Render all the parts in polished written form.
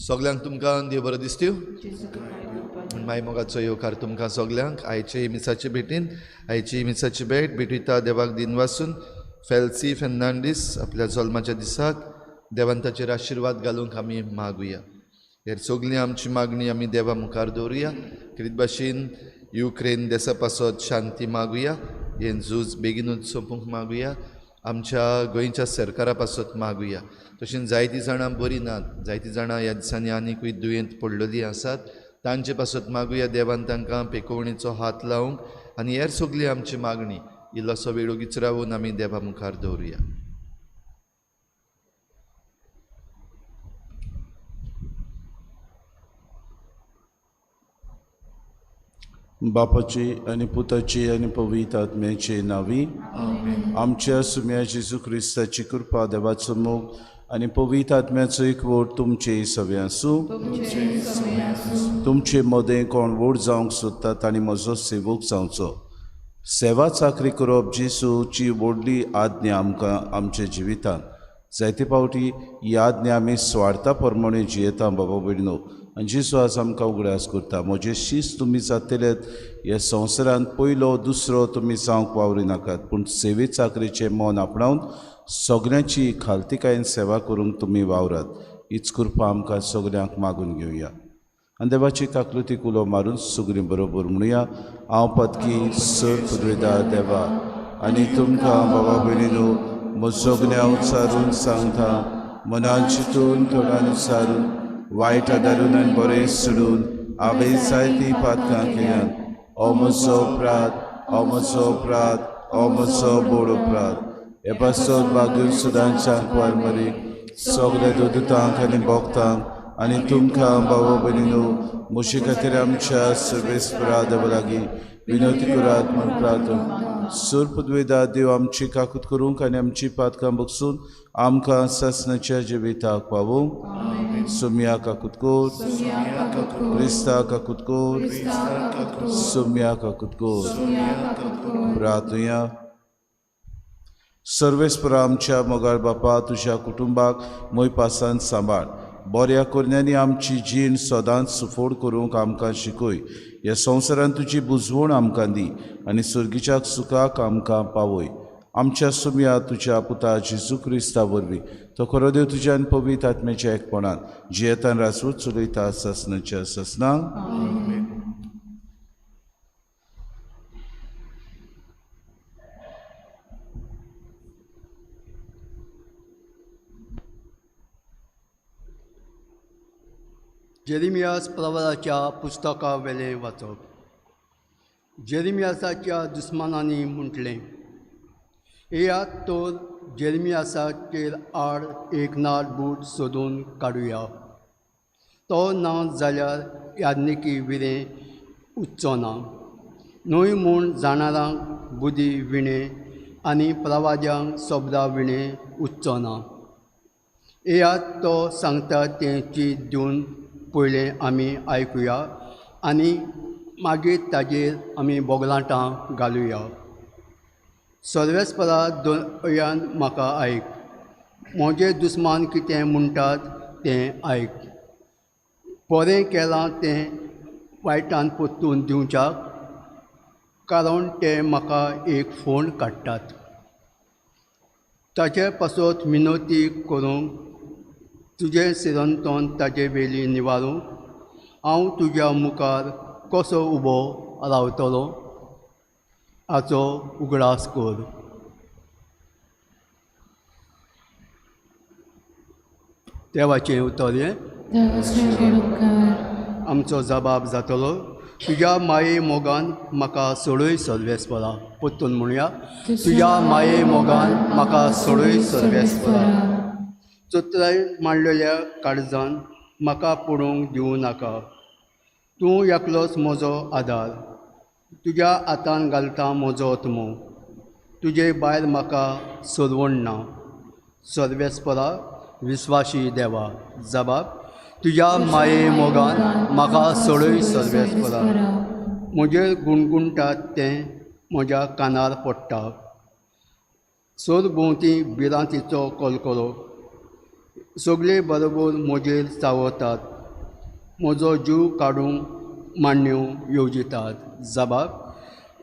सगल्यांक तुमकां देव बरो दिसत्यो माय मोगाचो येवकार तुमकां सगल्यांक आयचे मिसाचे भेटीन. आयची मिसाची भेट भेटयता देवाक दिनवासून फेल्सी फेर्नांडीस आपल्या जल्माच्या दिसाक देवान ताचेर आशिर्वाद घालूंक आमी मागुया. हेर सगळीं आमची मागणी आमी देवा मुखार दवरुया. खेरीत भाशेन युक्रेन देसा पासत शांती मागुया, हें झूज बेगीनूच सोंपूंक मागुया, आमच्या गोंयच्या सरकारा पासत मागुया. तशेंच जायतीं जाणां बरीं नात, जायतीं जाणां ह्या दिसांनी आनीकूय दुयेंत पडलेलीं आसात, तांचे पासत मागुया देवान तांकां पेकोवणेचो हात लावंक. आनी हेर सगळी आमची मागणी इल्लोसो वेळ ओगीच रावून आमी देवा मुखार दवरुया. बापाची आनी पुताची आनी पवित्र आत्म्याचे नांवी आमच्या सुम्या जेजू क्रिस्ताची कृपा, देवाचो मोग आनी पवित्र आत्म्याचो एकवट तुमचे सगळे आसूं. तुमचे मदें कोण व्हड जावंक सोदता तांणी म्हजो सेवक जावचो. सेवा चाकरी करप जेजूची व्हडली आज्ञा आमकां आमच्या जिवितांत. जायते फावटी ही आज्ञा आमी स्वार्था प्रमाणे जियेता बाबा भयणीनो. आनी जेजू आज आमकां उगडास करता, म्हजे शीस तुमी जातलेत ह्या संवसारांत पयलो दुसरो तुमी जावंक वावरी नाकात, पूण सेवे चाकरीचें मन आपणावन सगळ्यांची खालतीकायेन सेवा करूंक तुमी वावरात. हीच कृपा आमकां सगळ्यांक मागून घेवया. आनी देवाची काकलुतीक उलो मारून सगळीं बरोबर म्हणुया, हांव पदकी सर पुदवेदार देवा आनी तुमकां बाबा भयणीनो म्हजो गुन्यांव सारून सांगता, मनान चिंतून तोंडान सारून वायट आदारून आनी बरें सोडून हांवें जायतीं पातकां केल्यात. हो म्हजो अपराध, हो म्हजो अपराध, हो म्हजो बोड अपराध. हे पासत बागून सदांच्या कुवार सगल्या दुदुतांक आनी भोगतांक आनी तुमकां बाबा भयणीनो म्हजे खातीर आमच्या सर्वेस्परा देवा लागीं विनवती करात म्हूण प्रार्थना. सूर पदवेदा देव आमची काकूत करूंक आनी आमची पातकां बगसून आमकां सासणाच्या जिविताक पावोवंक. सोम्या काकूत कोर, क्रिस्ता काकूत कोर, सोम्या काकूत कोर. प्रार्थुया. सर्वेस्परा आमच्या मोगाळ बापा, तुज्या कुटुंबाक मोयपासान सांबाळ. बऱ्या करण्यांनी आमची जीण सदांच सुफोड करूंक आमकां शिकय. ह्या संवसारांत तुजी बुजवण आमकां दी आनी सर्गीच्या सुखाक आमकां पावय. आमच्या सुम्या तुज्या पुता जेजू क्रिस्ता वरवीं, तो खरो देव तुज्या आनी पवित्र आत्म्याच्या एकपणान जियेतान राजवट चलयता सासणाच्या सासणाक. जेरेमियास प्रवाराच्या पुस्तका वेलें वाचप. जेरेमियासाच्या दुस्मानांनी म्हटलें, येयात तर जेरेमियासाचेर आड एक नाट बूट सोदून काडुया, तो ना जाल्यार याज्ञिकी विरें उच्चो ना, न्हय म्हूण जाणारांक बुदी विणें आनी प्रवाद्यांक सोबदा विणें उच्चो ना. येयात तो सांगता तें चीत दिवन पयलें आमी आयकुया आनी मागीर ताजेर आमी बोगलाटां घालुया. सर्वेस्परा दयान म्हाका आयक, म्हजे दुस्मान कितें म्हणटात तें आयक. बरें केलां तें वायटान परतून दिवच्याक, कारण ते म्हाका एक फोण काडटात. ताचे पासत विनवती करूंक तुजें सिरंतन ताजे वेली निवारूंक हांव तुज्या मुखार कसो उबो रावतलो हाचो उगडास कर. देवाचें उतर हें आमचो जबाब जातलो. तुज्या माये मोगान म्हाका सोडय सर्वेस्परा. परतून म्हणुया, तुज्या माये मोगान म्हाका सोडय सर्वेस्परा. चत्राय मांडलेल्या काळजान म्हाका पडूंक दिवं नाका, तूं एकलोच म्हजो आदार. तुज्या हातान घालता म्हजो आत्मो, तुजे भायर म्हाका सोदवण ना. सर्वेस्परा विस्वाशी देवा जबाब, तुज्या माये मोगान म्हाका सोडय सर्वेस्परा. म्हजेर गुणगुणटात तें म्हज्या कानार पडटा, सरभोंवती भिरांतीचो कलकलो. सगळे बरोबर म्हजेर चावतात, म्हजो जीव काडूंक मांडण्यो येवजितात. जबाब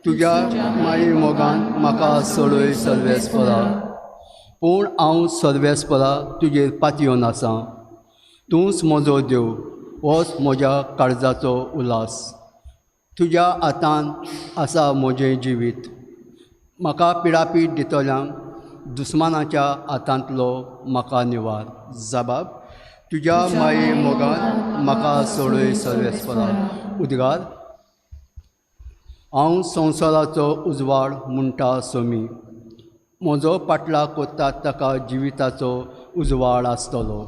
तुज्या माये मोगान म्हाका सोडय सर्वेस्परा. पूण हांव सर्वेस्परा तुजेर पातयेवन आसा. तूंच म्हजो देव, होच म्हज्या काळजाचो उल्हास. तुज्या हातान आसा म्हजें जिवीत. म्हाका पिडापीड दितल्यांक दुस्मानाच्या हातांतलो म्हाका निवार. जबाब तुज्या माये मोगान म्हाका सोडय सर्वेस्परा. उद्गार हांव संवसाराचो उजवाड म्हणटा सोमी. म्हजो पाटला कोत्ता ताका जिविताचो उजवाड आसतलो.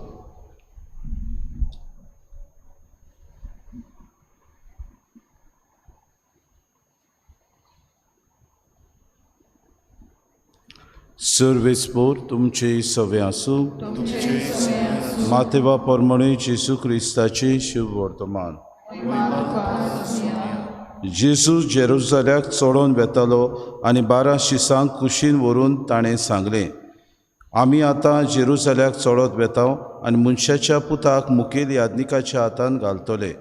सर्वेस्पोर तुमचे सवे आसूं. मातेवा परमणे जेजू क्रिस्ताचे शुभ वर्तमान. जेजू जेरुजाल्याक चडोवन वेतालो आनी 12 शिसांक कुशीन व्हरून ताणें सांगलें, आमी आतां जेरुजाल्याक चडत वेता आनी मनशाच्या पुताक मुखेल याज्ञिकाच्या हातान घालतले.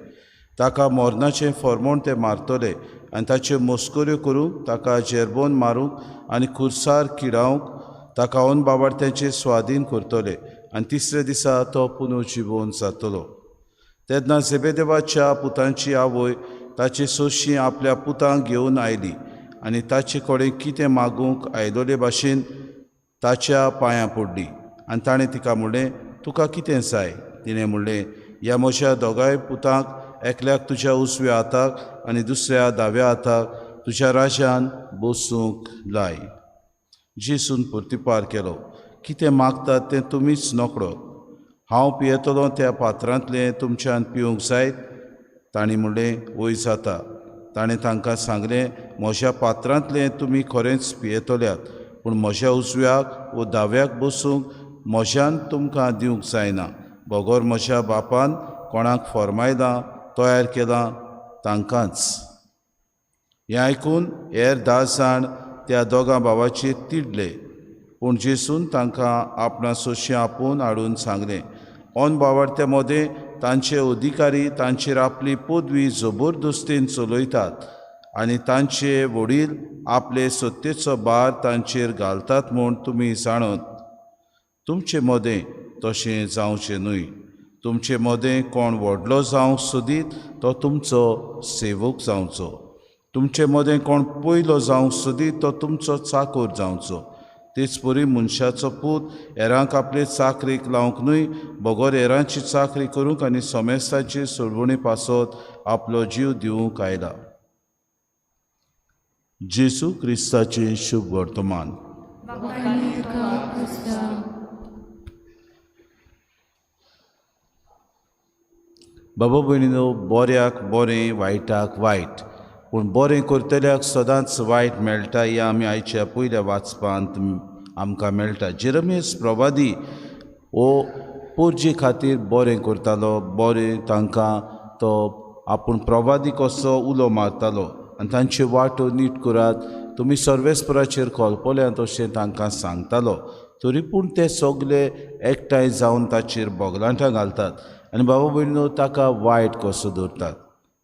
ताका मरणाचें फॉर्मोण ते मारतले आनी ताच्यो मस्कऱ्यो करूंक, ताका जेरबोन मारूंक आनी खुर्सार किडावंक, ताका अन बाबार्थ्यांचे स्वाधीन करतले आनी तिसऱ्या दिसा तो पुनर्जिवन जातलो. तेन्ना झेबेदेवाच्या पुतांची आवय ताचे सोशी आपल्या पुतांक घेवन आयली आनी ताचे कडेन कितें मागूंक आयलोले भाशेन ताच्या पांयां पडली आनी ताणें तिका म्हणलें, तुका कितें जाय? तिणें म्हणलें, ह्या म्हज्या दोगांय पुतांक एकल्याक तुज्या उजव्या हाताक आनी दुसऱ्या दाव्या हाताक तुज्या राज्यान बसूंक लाय. जेजून प्रतिपार केलो, कितें मागतात तें तुमीच नकळो. हांव पियेतलो त्या पात्रांतलें तुमच्यान पिवंक जायत? तांणी म्हणलें, वय जाता. ताणें तांकां सांगलें, म्हज्या पात्रांतलें तुमी खरेंच पियेतल्यात, पूण म्हज्या उजव्याक वो दाव्याक बसूंक म्हज्यान तुमकां दिवंक जायना, बगर म्हज्या बापान कोणाक फॉर्मायलां तयार केलां तांकांच. हें आयकून हेर 10 जाण त्या दोगां भावाचेर तिडले. पूण जेजून तांकां आपणा सोशी आपोवन हाडून सांगलें, अन बावार्थ्या मदें तांचे अधिकारी तांचेर आपली पदवी जबरदस्तीन चलयतात आनी तांचे वडील आपले सत्तेचो भार तांचेर घालतात म्हूण तुमी जाणत. तुमचे मदें तशें जावचें न्हय. तुमचे मदें कोण व्हडलो जावंक सोदीत तो तुमचो सेवक जावचो. तुमचे मदें कोण पयलो जावंक सोदीत तो तुमचो चाकोर जावचो. तेच परी मनशाचो पूत हेरांक आपले चाकरीक लावंक न्हय, बगर हेरांची चाकरी करूंक आनी समेस्तांची सोडवणी पासत आपलो जीव दिवंक आयला. जेजू क्रिस्ताचें शुभ वर्तमान. बाबा भयणीनो, बऱ्याक बरें, वायटाक वायट, पूण बरें करतल्याक सदांच वायट मेळटा. हें आमी आयच्या पयल्या वाचपांत आमकां मेळटा. जेरमियस प्रवादी हो पोरजे खातीर बरें करतालो, बरें तांकां तो आपूण प्रवादी कसो उलो मारतालो आनी तांच्यो वाटो नीट करात, तुमी सर्वेस्पराचेर कोलपोल्यात अशें तांकां सांगतालो. तरी पूण ते सगळे एकठांय जावन ताचेर बोगलांटां घालतात आनी बाबा भयणीनो ताका वायट कसो दवरतात.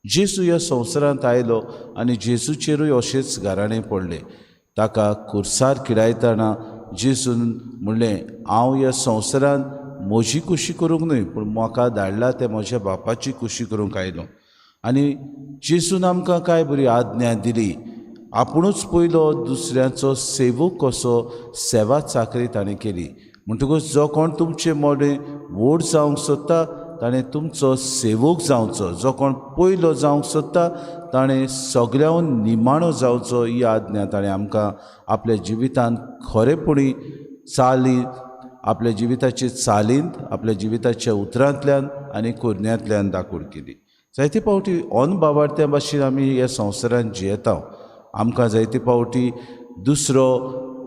जेजू ह्या संवसारांत आयलो आनी जेजूचेरूय अशेंच घराणें पडलें. ताका खुर्सार किडायतना जेजून म्हणलें, हांव ह्या संवसारांत म्हजी खुशी करूंक न्हय, पूण म्हाका धाडला तें म्हज्या बापाची खुशी करूंक आयलो. आनी जेजून आमकां कांय बरी आज्ञा दिली. आपुणूच पयलो दुसऱ्यांचो सेवक कसो सेवा चाकरी ताणें केली. म्हणटकूच जो कोण तुमचे मोडें व्हड जावंक सोदता ताणें तुमचो सेवक जावचो, जो कोण पयलो जावंक सोदता ताणें सगळ्याहून निमाणो जावचो. ही आज्ञा ताणें आमकां आपल्या जिवितांत खरेपणी चाली, आपल्या जिविताचे चालींत, आपल्या जिविताच्या उतरांतल्यान आनी करण्यांतल्यान दाखोवन केली. जायते फावटी अनबावार्थ्या भाशेन आमी ह्या संवसारांत जियेता. आमकां जायते फावटी दुसरो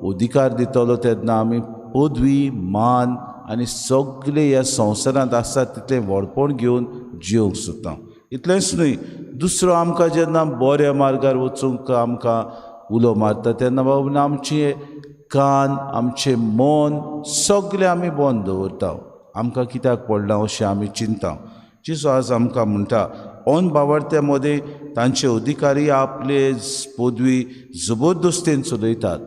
अधिकार दितलो तेन्ना आमी पदवी, मान आनी सगळे ह्या संवसारांत आसा तितलें व्हडपण घेवन जियोंक सोदता. इतलेंच न्हय, दुसरो आमकां जेन्ना बऱ्या मार्गार वचूंक आमकां उलो मारता तेन्ना बाबा आमचे कान, आमचें मन सगळें आमी बंद दवरता. आमकां कित्याक पडलां अशें आमी चिंता. जेजू आज आमकां म्हणटा ऑन बावडत्या मदें तांचे अधिकारी आपले पदवी जबरदस्तेन चलयतात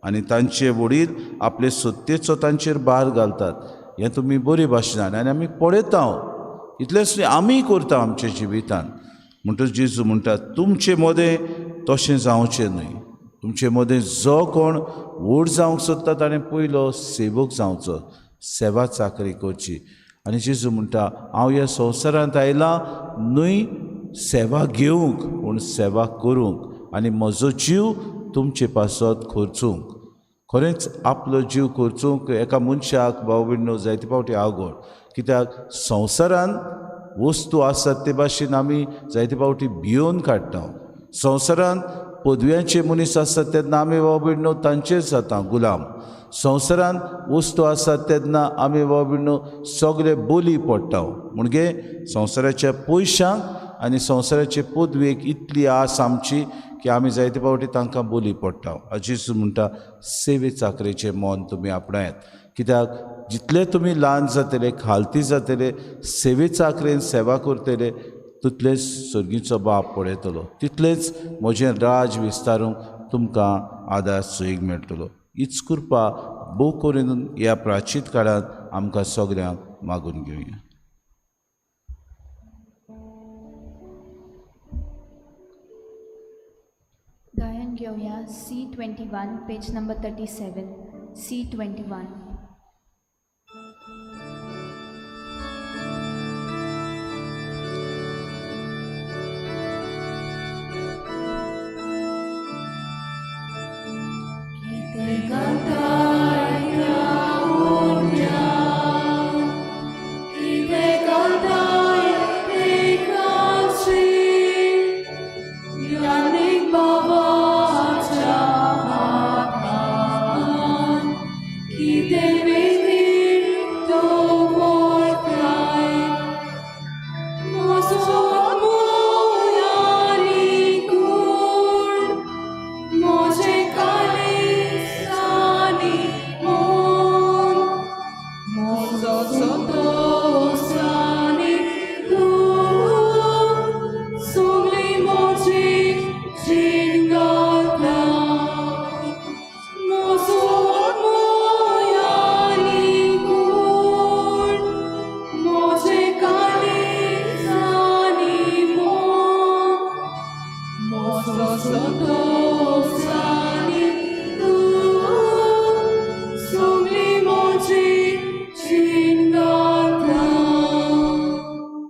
आनी तांचे वडील आपले सत्तेचो तांचेर भार घालतात. हें तुमी बरे भाशेन जाणा आनी आमी पळयता, इतलेंच न्हय आमी करता आमच्या जिवितान. म्हणटच जेजू म्हणटा तुमचे मदें तशें जावचें न्हय. तुमचे मदें जो कोण व्हड जावंक सोदता ताणें पयलो सेवक जावचो, सेवा चाकरी करची. आनी जेजू म्हणटा हांव ह्या संवसारांत आयलां न्हय सेवा घेवंक पूण सेवा करूंक आनी म्हजो जीव तुमचे पासत खर्चूंक. खरेंच आपलो जीव खर्चूंक एका मनशाक भाव भयणो जायते फावटी आवड, कित्याक संवसारान वस्तू आसात ते भाशेन आमी जायते फावटी भियोवन काडटा. संवसारान पदव्यांचे मनीस आसात तेन्ना आमी भाव भयणो तांचेच जाता गुलाम. संवसारान वस्तू आसात तेन्ना आमी भाव भयणो सगळे बोली पडटा. म्हणजे संवसाराच्या पयशांक आनी संवसाराचे पदवेक इतली आस आमची की आमी जायते फावटी तांकां बोली पडटा. जेजू म्हणटा सेवे चाकरेचें मन तुमी आपणायात, कित्याक जितले तुमी ल्हान जातले, खालती जातले, सेवे चाकरेन सेवा करतले तितलेच सर्गीचो बाप पळयतलो, तितलेंच म्हजें राज विस्तारूंक तुमकां आदार सोयीक मेळटलो. हीच कृपा भोव करून ह्या प्राचीन काळांत आमकां सगळ्यांक मागून घेवया. गायन घेवया C21 page number 37 C21.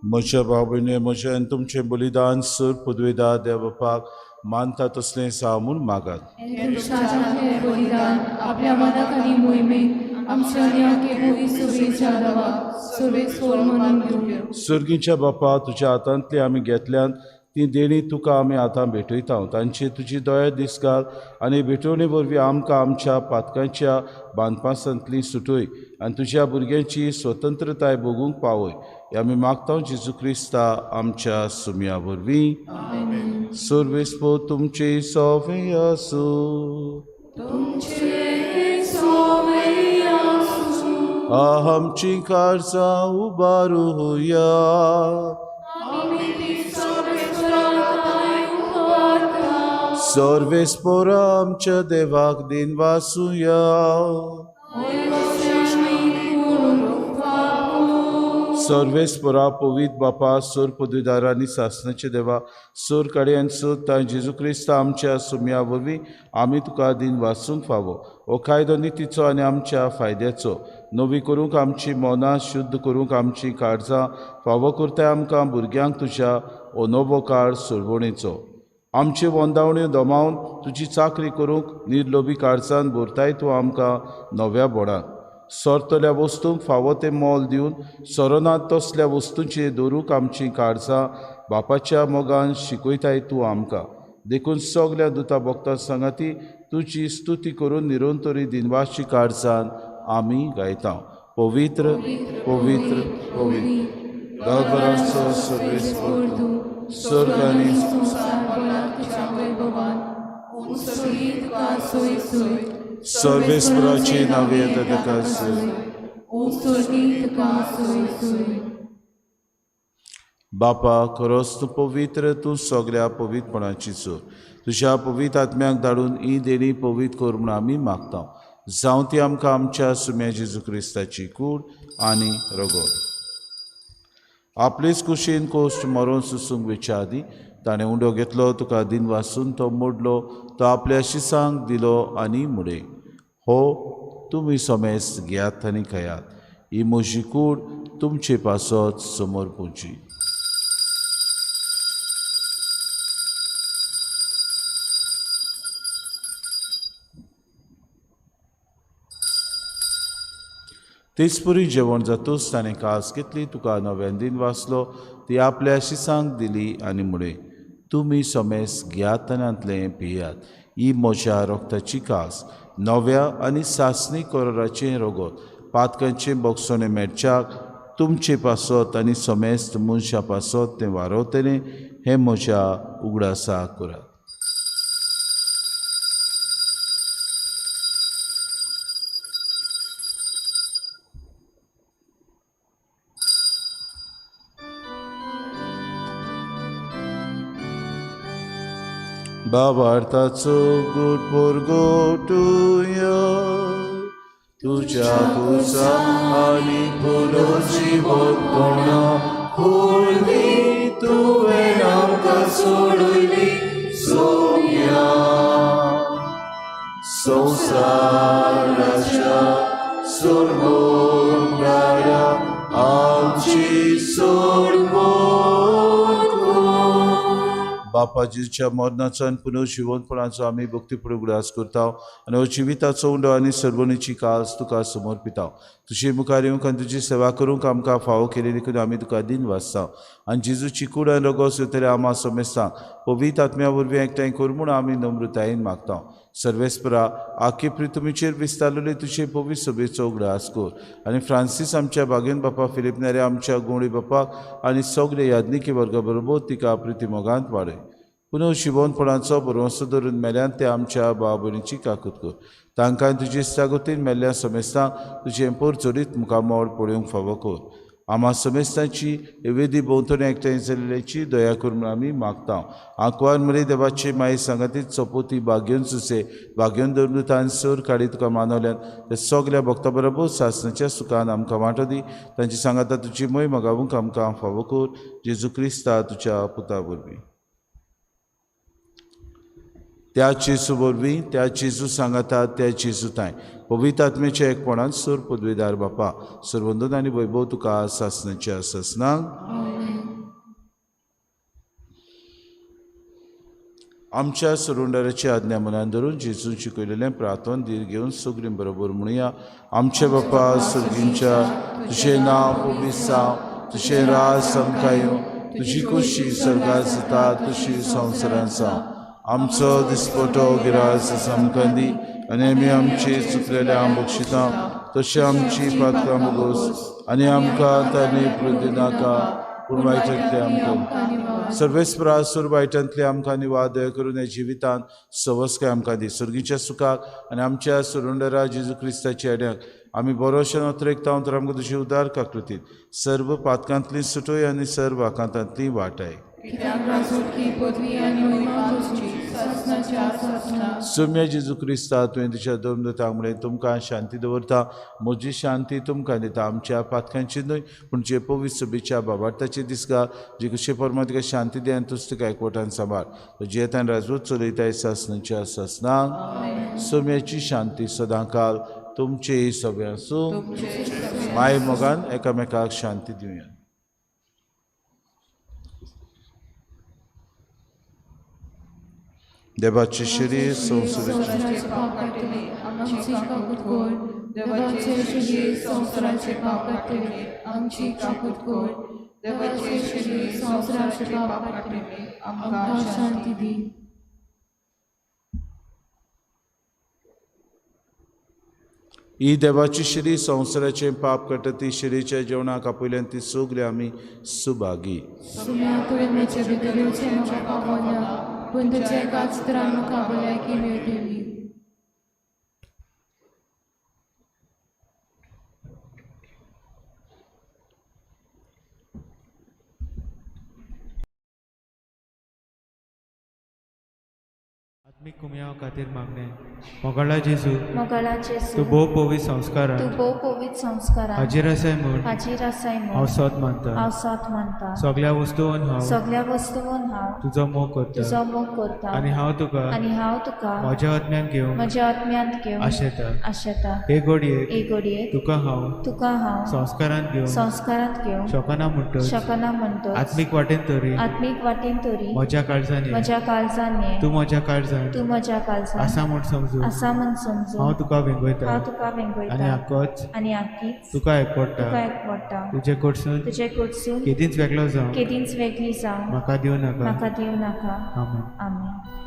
म्हज्या भाव भयणी म्हजें आनी तुमचें बलिदान सर पदवेदा देव बापाक मानता तसलें सा म्हूण मागात. बलिदान आपल्या मनाक आनी मोहिमेक आमच्या सर्गीच्या बापा तुज्या हातांतली आमी घेतल्यान ती देणी तुका आमी आतां भेटयता. तांची तुजी दया दिसकाल आनी भेटवणे वरवीं आमकां आमच्या पातकांच्या बांदपासांतली सुटय आनी तुज्या भुरग्यांची स्वतंत्रताय भोगूंक पावय. आमी मागता जेजू क्रिस्ता आमच्या सुमया वरवीं. सर्वेस्पो तुमचे सोवे आसूं. आमची काळजां उबारुया. सर्वेस्पोरा आमच्या देवाक दिन वासुया. सर्वेस्पोरा पवित्र बापा सोर पदवीदार आनी सासणाचे देवा सोर काडयान सोद जेजू क्रिस्ता आमच्या सुमया वरवीं आमी तुका दिन वासूंक फावो. हो कायदो नितीचो आनी आमच्या फायद्याचो नवी करूंक आमची मनां शुद्ध करूंक आमची काळजां फावो करताय आमकां भुरग्यांक तुज्या हो नवो काळ सोडवणेचो. आमच्यो वंदावण्यो दमावन तुजी चाकरी करूंक निर्लोभी काळजान भरताय तूं आमकां नव्या बोडान. सरतल्या वस्तूंक फावो तें मोल दिवन सरनात तसल्या वस्तूंचेर दवरूंक आमचीं काळजां बापाच्या मोगान शिकयताय तूं आमकां. देखून सगल्या दुता भक्ता सांगाती तुजी स्तुती करून निरंतरी दिनवाशी काळजान आमी गायता. पवित्र पवित्र पवित्र दळभरांचो सर्वेस्पर तूं स्वर्ग आनी सर्वेस्पराचे नावे ताका. बापा, खरोच तूं पवित्र, तूं सगळ्या पवित्रपणाची चोर। तुज्या पवित्र आत्म्याक धाडून ही देणी पवित्र कर म्हूण आमी मागता। जावं ती आमकां आमच्या सुम्या जेजू क्रिस्ताची कूड आनी रगत। आपलेच कुशीन कोश्ट मरोन सुसूंक वेच्या आदीं ताणें उंडो घेतलो, तुका दिन वासून तो मोडलो, तो आपल्या शिसांक दिलो आनी मुडे, हो तुमी समेस्त घेयात आनी खायात, ही म्हजी कूड तुमचे पासत समोर पुची। तेचपरी जेवण जातूच ताणें कास घेतली, तुका नव्यान दिन वाचलो, ती आपल्या शिसांक दिली आनी मुडे, तुमी समेस्त घेयात आनी पियात, ही म्हज्या रक्ताची कास, नव्या आनी सासणी कराराचें रगत, पातकांचें बोगसणें मेळच्याक तुमचे पासत आनी समेस्त मनशां पासत तें वारवतलें, हें म्हज्या उगडासा करात। बाबार्थाचो गुट पोरगोटुया तुज्या कुसा आनी पुलोची बोतपणा फुलली तुवें आमकां सोडयली सोम्या संवसाराच्या सोडवणाऱ्या आमची सोडवण। बापा जेजूच्या मरणाचो आनी पुनर्जिवनपणाचो आमी भक्तीपूर्ण उगडास करता आनी हो जिविताचो उंडो आनी सर्वणीची कास तुका समर्पिता। तुजे मुखार येवंक आनी तुजी सेवा करूंक आमकां फावो केली देखून आमी तुका दिन वाचता आनी जेजूची कूड आनी रगत येतले आमा समेस्तांक पवित्र आत्म्या वरवीं एकठांय कर म्हूण आमी नम्रतायेन मागता। सर्वेस्परा आखी पृथ्वीचेर विस्तारलेले तुजे पवित्र सभेचो उगडास कर आनी फ्रांसीस आमच्या बागेन बापा, फिलीप नेरे आमच्या गोंडी बापाक आनी सगळे याज्ञिकी वर्गा बरोबर तिका प्रितीमोगांत वाडय। पुनः शिवोनपणाचो भरवंसो धरून मेल्यान ते आमच्या भाव भयणीची काकूत कर, तांकां तुजी इश्टागतीन मेल्ल्या समेस्तांक तुजें पोरचोरीत मुखामळ पळोवंक फावो कर। आमा समेस्तांची वेदी भोंवतणी एकठांय जाल्ल्याची दया कर म्हूण आमी मागता। आंकवार मरे देवाची माई सांगातीत सोपोती भाग्योन सुसे भाग्योन धरून सोर काडी तुका मानवल्यान ते सगल्या भक्ता बरोबर सासणाच्या सुखान आमकां वांटो दी। तांची सांगाता तुजी मोय मागावूंक आमकां फावो कर, जेजू क्रिस्ता तुज्या पुता वरवीं। त्या जेजू वरवीं, त्या जेजू सांगाता, त्या जेजू तांय पवित्र आत्म्याच्या एकपणान सूर पदवीदार बापा सर्वंदन आनी वैभव तुका सासणाच्या सासणाक। आमच्या सरुंडाराची आज्ञा मनान धरून जेजून शिकयलेलें प्रार्थन धीर घेवन सगळीं बरोबर म्हणुया। आमचे बापा सर्गींच्या, तुजें नांव पवित्र जावं, तुजें राज आमकां येवं, तुजी खोशी स्वर्गांत जाता तशी संवसारांत जावं। आमचो दिसपटो गिरास आमकां दी आनी आमी आमची चुकलेल्या बक्षिता तशें आमची पातकां भोगोस आनी आमकां तांणी पृथ्वी नाका पूण वायटांतले आमकां सर्वेस्परा सूर वायटांतले आमकां निवाद दया करून ह्या जिवितांत सवस्काय आमकां दी। सर्गीच्या सुखाक आनी आमच्या सुरुंडरा जेजू क्रिस्ताच्या आड्याक आमी बरोशें नोत्रेकता तर आमकां तुजी उदार काकृतीत सर्व पातकांतली सुटोय आनी सर्व आकांतांतली वाटाय। सुम्या जेजू क्रिस्ता तुवें तुज्या दोन दुतांक म्हणलें, तुमकां शांती दवरता, म्हजी शांती तुमकां दिता, आमच्या पातकांची न्हय पूण जे पवित्र सभेच्या बाबार्थाची दिसगा जे कशे प्रमाण तुका शांती दी आनी तूच तुका एकवटान सांबाळ। जियेतान राजवट चलयताय सासणाच्या सासणाक। सुम्याची शांती सदांकाल तुमचे सगळे आसूं। माय मोगान एकामेकाक शांती दिवया। देवाचे शरीर संवसाराचे पाप काडटले, आमची काकूत कर। देवाचे शरीर संवसाराचे पाप काडटले, आमची काकूत कर। देवाचे शरीर संवसाराचे पाप काडटले, आमकां शांती दी। ही देवाची शरीर संवसाराचे पाप काडटा ती शरीरच्या जेवणाक आपयल्यान ती सगळी आमी सुभागी। सुम्या तुवें म्हजे भितर येवचें म्हाका पावना, पूण तुज्या एकाच उतरान म्हाका भलायकी मेळटली। आत्मीक कुमयाव खातीर मागणें. मोगाळा जेजू, मोगाळा जेजू, तूं भोव पवित्र संस्कारान तूं भोव पवित्र संस्कारान हाजीर आसाय म्हूण हाजीर आसाय म्हूण हांव सोद मानता. हांव सोद मानता. सगळ्या वस्तून हांव सगळ्या वस्तून हांव तुजो मोग करता तुजो मोग करता आनी हांव तुका आनी हांव तुका म्हज्या आत्म्यान घेवन म्हज्या आत्म्यांत घेवन आशेता. आशेता. हे घडयेक हे घडयेक तुका हांव तुका हांव संस्कारांत घेवन संस्कारांत घेवन शकना म्हणटच शकना म्हणटच आत्मीक वाटेन तरी आत्मीक वाटेन तरी म्हज्या काळजान ये. म्हज्या काळजान ये. तूं म्हज्या काळजान तूं म्हज्या काळजान आसा म्हूण समजून आसा म्हूण समजून हांव तुका वेंगयता हांव तुका वेंगयता आनी आकोच आनी आकीच तुका एकवडटा. तुका एकवडटा. तुजे कडसून तुजे कडसून केदींच वेगळो जावं केदींच वेगळी जावं म्हाका दिवं नाका. म्हाका दिवं नाका. आमेन. आमेन.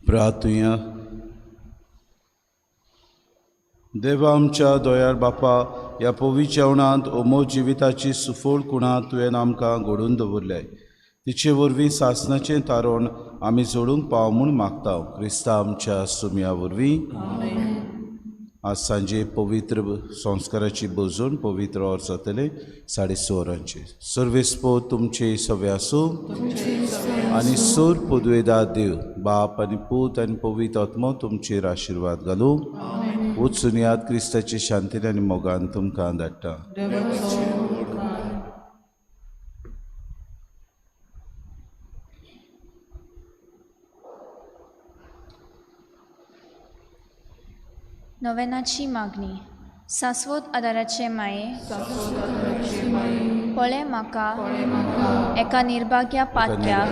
प्रार्थुया. देवा आमच्या दोयार बापा, ह्या पवित्र जेवणांत ओमो जिविताची सुफळ कुणां तुवें आमकां घडोवन दवरल्याय, तिचे वरवीं सासणाचें तारण आमी जोडूंक पाव म्हूण मागता. क्रिस्ता आमच्या सुमया वरवीं. आज सांजे पवित्र संस्काराची भोजन पवित्र और जातलें 6:30 वरांचेर. सर्वेस्पो तुमचे सवे आसूं आनी सोर पुदवेदा देव बाप आनी पूत आनी पवित्र आत्मो तुमचेर आशिर्वाद घालूं. वचून याद क्रिस्ताचे शांतीन आनी मोगान तुमकां धाडटा. नवेनाची मागणी. सास्वत आदाराचे माये, पळय म्हाका एका निर्भाग्या पातक्याक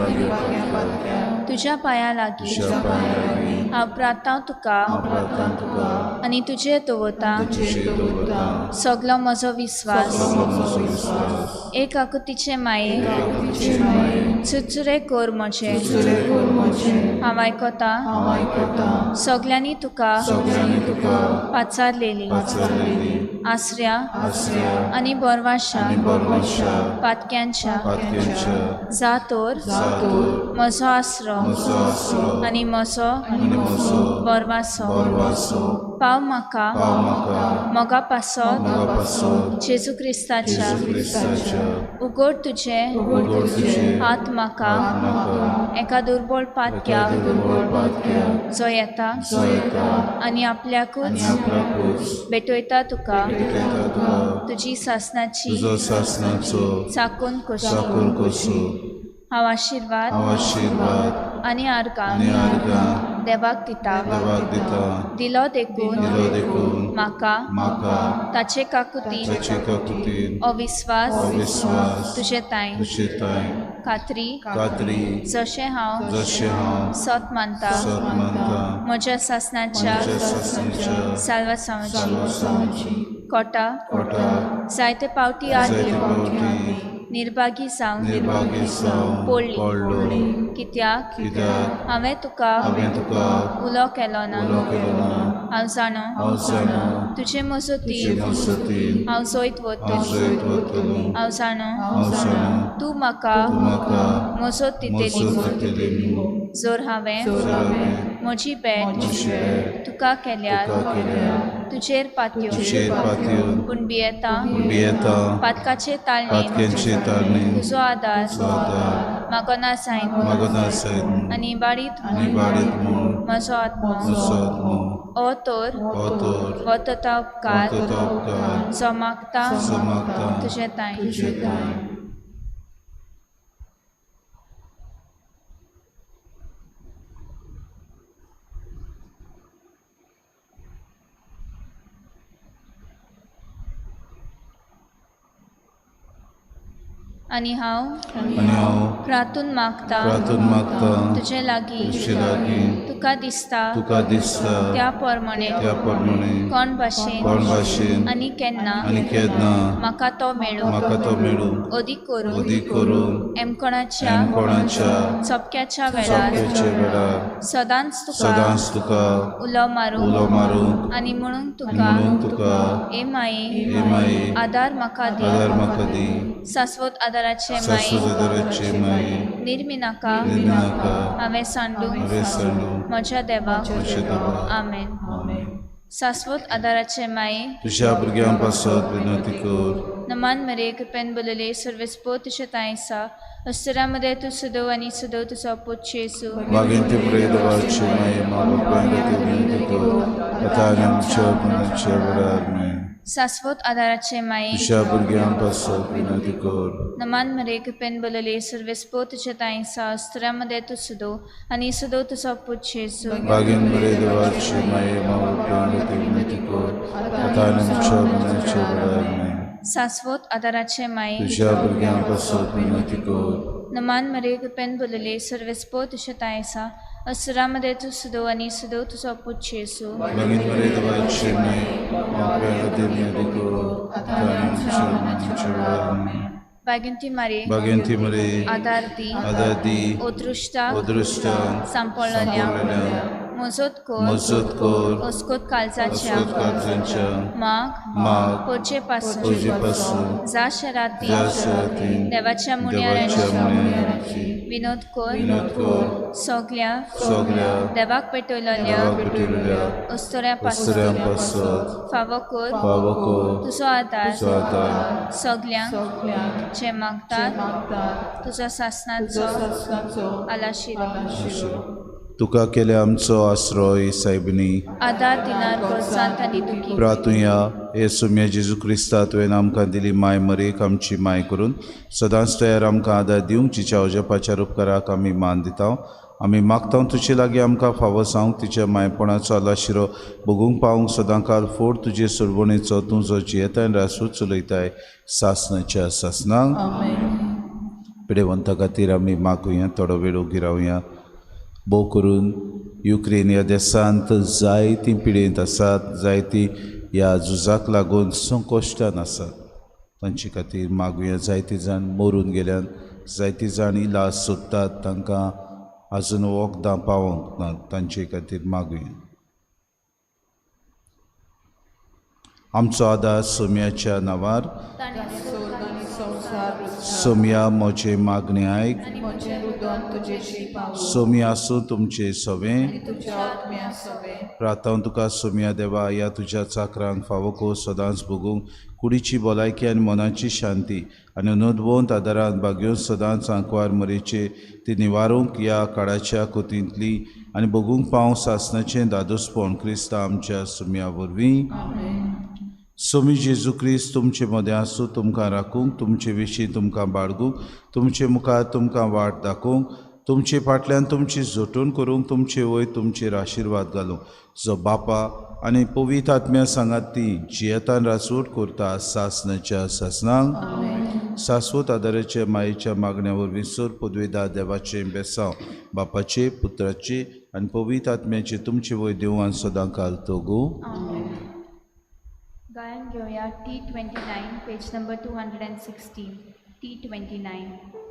तुज्या पांया लागीं हांव प्रार्थना तुका आनी तुजेर दवरता सगलो म्हजो विस्वास. एक आकुतीचे माये चुरचुरे कर म्हजे. हांव आयकता सगल्यांनी तुका पाचारलेली आसऱ्या आनी बोरवाशा पातक्यांच्या जा तर म्हजो आसरो आनी म्हजो बोरवासो पाव म्हाका मोगा पासत जेजू क्रिस्ताच्या उगड तुजे हात म्हाका एका दुर्बळ पातक्याक जो येता आनी आपल्याकूच भेटयता तुका तुजी सासनाची चाकून कशी. हांव आशिर्वाद आनी आर्गां देवाक दिता दिलो देखून म्हाका ताचे काकुतीन अविस्वास तुजे तांय खात्री जशें हांव सत मानता म्हज्या सासनाच्या साल्वासांवाची कोटा जायते पावटी आदी निर्भागी जावन पडली कित्याक हांवें तुका उलो केलो ना. हांव जाणो तुजे मजतीन हांव जैत वतलो. हांव जाणो तूं म्हाका मजत दितली जर हांवें म्हजी भेट तुका केल्यार तुजेर पातयो पूण भियेता पातकाचे ताळणेन तुजो आदार मागना जायन आनी बाडीत म्हूण म्हजो आत्मो ओ तर हो तता उपकार जो मागता तुजे तांय. आनी हांव प्रार्थून मागता तुजे लागीं तुका दिसता त्या प्रमाणे कोण भाशेन आनी केन्ना म्हाका तो मेळूं अदीक करून एमकोणाच्या चपक्याच्या वेळार सदांच तुका उलो मारूंक आनी म्हणूंक तुका ए माये आदार म्हाका दी. शाश्वत आदाराचे माये निर्मिनाका हांवें सांडूंक म्हज्या देवाक. आमेन. शाश्वत आदाराचे माये तुज्या भुरग्यां पासत विनंती कर. नमान मरे कृपेन बोलले सर्वेस्पो तुजे तांय आसा अस्तरा मदें तूं सदव आनी सदव तुजो पूत जेजू. बागेंत देवाचे माये मा बापाय खातीर विनंती कर आतां आनी आमच्या मरणाच्या वेळार. आमेन. शाश्वत आदाराचे माये तुज्या भुरग्यां पासत विनंती कर. नमान मरे कृपेन बोलले सर्वेस्पो तुजे तांय आसा अस्तरा मदें तूं सदव आनी सदव तुजो पूत जेजू. बागेंत देवाचे माये मा बापाय खातीर विनंती कर आतां आनी आमच्या मरणाच्या वेळार. आमेन. शाश्वत आदाराचे माये तुज्या भुरग्यां पासत विनंती कर. नमान मरे कृपेन बोलले सर्वेस्पो तुजे तांय आसा असुरा मदें तूं सदव आनी सदव तुजो पूत जेजू. बागेंत देवाचे माये मा बापाय खातीर विनंती कर आतां आनी आमच्या मरणाच्या वेळार. आमेन. बागेंती मारे बागेंती मरे आदार दी आदार दी अदृश्टाक अदृश्टाक सांपडलेल्या मजत कर मजत कर अस्कोत काळजाच्या काळजाच्या माग माग पोरचे पासून पोरचे जा शरातीन देवाच्या मुण्यारांची विनोद कर सगल्या सगल्या देवाक पेटवलेल्या अस्तोऱ्या पासून फावो कर तुजो आदार सगल्यांक जे मागतात तुजो सासनाचो आलाशिरो. तुका केले आमचो आश्रय सायबिनी आदार दिनार गरजांत आनी दुखी प्रातुया हे सुम्या जेजू क्रिस्ता तुवें आमकां दिली माय मरेक आमची माय करून सदांच तयार आमकां आदार दिवंक जिच्या अजपाच्या उपकाराक आमी मान दिता. आमी मागता तुजे लागीं आमकां फावो जावंक तिच्या मायपणाचो आलाशिरो भोगूंक पावूंक सदांकाल फोड तुजे सोडवणेचो तूं जो जियेताय रासूच चलयताय सासनाच्या सासनाक. पिडेवंता खातीर आमी मागुया, थोडो वेळ ओगी रावया. भोव करून युक्रेन ह्या देशांत जायतीं पिडेंत आसात, जायतीं ह्या झुजाक लागून संकश्टान आसात, तांचे खातीर मागुया. जायते जाण मरून गेल्यान, जायते जाण इलाज सोदतात, तांकां आजून वखदां पावोंक ना, तांचे खातीर मागुया. आमचो आदार सोम्याच्या नांवार. सोम्या म्हजें मागणें आयक, सोम्या आसूं तुमचें सवें. प्रार्थना तुका सोम्या देवा, ह्या तुज्या चाकरांक फावो को सदांच भोगूंक कुडीची भलायकी आनी मनाची शांती आनी नोंदवंत आदारान भाग्योन सदांच आंकवार मरेचे ती निवारूंक ह्या काळाच्या कोतींतली आनी भोगूंक पावंक सासनाचें दादोसपण क्रिस्ता आमच्या सोम्या वरवीं. सोमी जेजू क्रिस्त तुमचे मदें आसूं, तुमकां राखूंक, तुमचे विशीं तुमकां बाळगूंक, तुमचे मुखार तुमकां वाट दाखोवंक, तुमचे फाटल्यान तुमची जोटून करूंक, तुमचे वयर तुमचेर आशिर्वाद घालूंक, जो बापा आनी पवित्र आत्म्या सांगात ती जियेतान रासूट करता सासनाच्या सासनाक. सासवत आदाराच्या मायेच्या मागण्या वरवीं सोर पदवेदार देवाचें बेसांव बापाचे पुत्राचे आनी पवित्र आत्म्याचे तुमचे वयर देव आनी सदां काल तोगू. गायन घेवया T 29 page number 216 T 29.